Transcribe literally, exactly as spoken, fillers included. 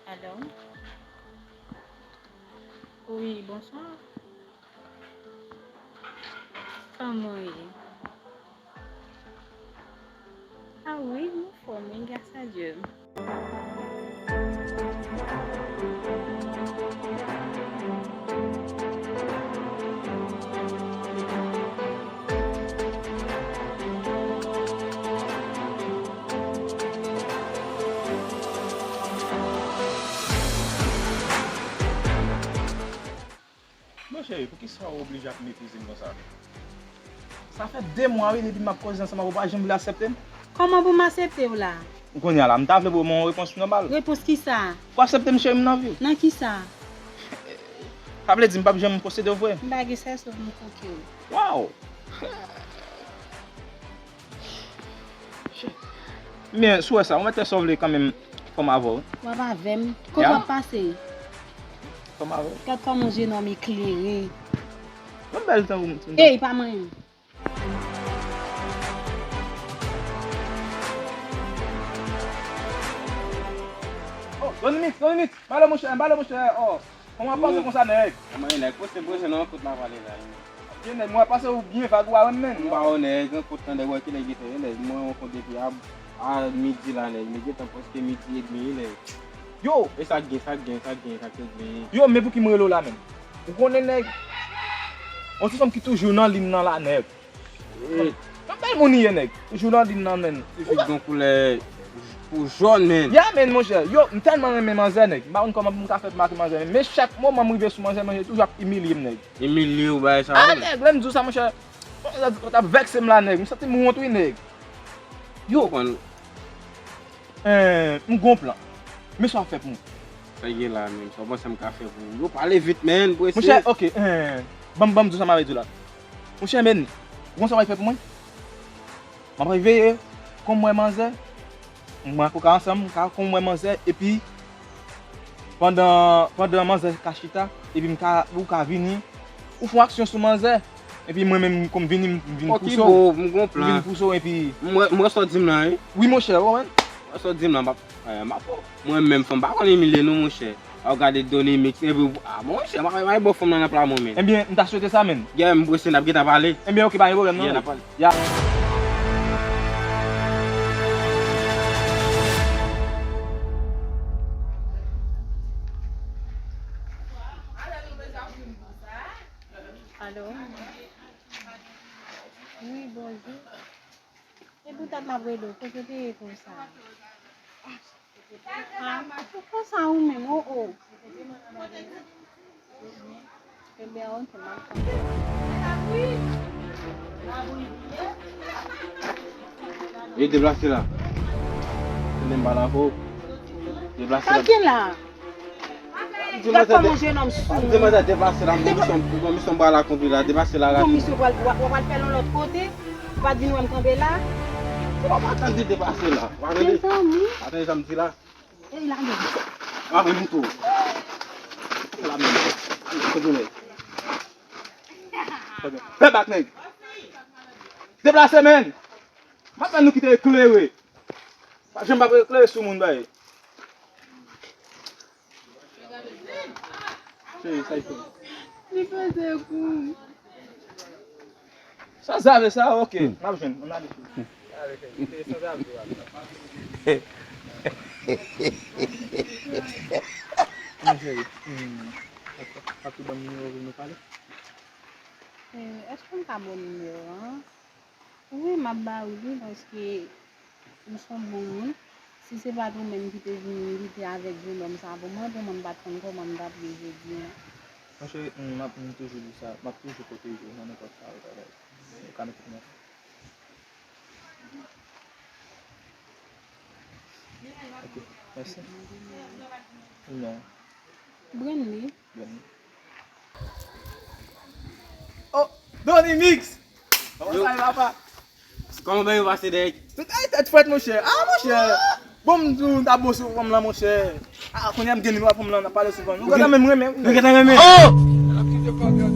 Alo? Wi, bonswa. Kòman w ye? Ah wi, m anfòm wi, gras a Dye. Bon, cheri, poukisa w oblije ap meprize m konsa? Sa fè de mwa, wi, depi m ap koze ansanm avè w, ou pa janm vle aksepte m. Kòman pou m aksepte w la? Kounye a la, m ta vle ba w yon repons nòmal. Repons kisa? Pou aksepte m, cheri, m nan vi w. Nan kisa? Sa vle di m p ap janm posede w vre? M pa gen sèl sof m koke w. Waw! Men, si w wè sa, ou mèt fè sa w vle kanmenm, fò m avè w. W ap avè m? Kote w ap pase? Fò m avè w. Gad kòman je nonm eklere. Yon bèl tan pou m. Ey, pa manyen m. Oh, Don Mix, Don Mix, bale monchè, bale monchè, oh. Kòman w ap pase konsa, nèg? Kòman e, nèg? Poste, poste, non, kote n ap ale la. Byen, nèg, mwen pase ou byen vag ou a wè m, menn. M pa wè, nèg, gen kote nèg, wè ki nèg ki te, nèg, mwen yon kont depi a, a midi la, nèg, men gentan prèske midi edmi, nèg. Yo! E sa k gen, sa k gen, sa k gen, sa k regle. Yo, men pouki m rele w la, menn? Ou konnen, nèg, yon ti fanm ki toujou nan liy nan la, nèg. Yon bèl moun li ye, nèg. Toujou nan liy nan, menn. Ti fi gon koulè pou jòn, menn. Ya, menn, monchè. Yo, m tèlman renmen manzè, nèg. M pa konn kòman pou m ka fè pou make manzè, menn. Men chak moman m rive sou manzè, manzè toujou ap imilye m, nèg. Imilye w, bagay sa yo, nèg. Ah, nèg, lè m di w sa, monchè. Ou t ap vèkse m la, nèg. M santi m wont, wi, nèg. Yo. Konprann. Eh, m gon plan. Men sa w ap fè pou mwen. Sa gen la, menn? Sa w panse m ka fè pou ou? Yo, pale vit, menn, prese. Monchè, ok, eh, ban m, ban m di w sa m ap di w la. Monchè, menn, ou konn sa w ap fè pou mwen? M ap veye, kon m wè manzè, m pran koka ansanm, m ka, kon m wè manzè, epi pandan, pandan manzè ka chita, epi m ka, ou ka vini, ou fè yon aksyon sou manzè, epi mwen menm, kon m vini, m vin pouse w. Ok, bro, m gon plan. M vin pouse w, epi m wè, m wè sa w di m lan, wi. Wi, monchè, ou konprann? M wè sa w di m lan, m ap, eh, m ap, mwen menm, fanm pa konn imilye nou, monchè. A w gade Donny Mix, epi, ah, monchè, m ap, m ap ba fanm lan nan pla mwen, menn. Ebyen, m ta swete sa, menn. Yeah, m prese, n ap gentan pale. Ebyen, ok, pa gen pwoblèm, non. Yeah, n ap pale. Ya. Alo? Wi, bonjou. E poutèt m ap rele w, kote w te ye konsa? Ah, ou konsa ou menm, o, o. Ebyen, ok, m ap tann. E deplase la. Tande m pale avè w. Deplase la. Sa gen la? Gad kòman je nonm sou. Di manzè deplase la, m gon misyon, m gon misyon m pral akonpli la, deplase la rapid. Gon misyon pral, w ap, w ap al fè l yon lòt kote, ou pa t vin wè m kanpe la. Ou pa tande deplase la. Ou pa tande? Mezanmi. Pa tande sa m di la. Ey, lage. Ou pa vle moute w. La menm. Kote nèg? Fè bak nèg. Deplase, menn. M ap fè nou kite eklere. Pa janm pa eklere sou moun, bay. Cheri, sa y fè? Li peze kou. Sanzave sa, ok. M ap jwenn. Ann ale. Sanzave, sanzave. Mon cheri, hmm, w ap tou ban m nimewo pou nou pale? Eh, èske m ka ba w nimewo an? Wi, m ap ba ou li, paske ou se yon bon moun. Si se pa t ou menm ki te vin lite avèk jennonm sa pou mwen, pou mwen m pa t konn kòman m t ap ye jodi a. Monchè, m ap, m toujou di sa, m ap toujou pwoteje w nan nenpòt sa ou ta fè. Ou ka mete pou mwen. Ok, mèsi. Non. Branley. Branley. Oh, Donny Mix! Kòman sa ye, papa? Kòman bagay yo pase, nèg? Tout ay tèt frèt, monchè. Ah, monchè. Bon, m di w, m ta bo sou fanm lan, monchè. Ah, kounye a m gen nimewo fanm lan, n ap pale souvan. Nou gentan menm renmen, wi. Nou gentan renmen. Oh!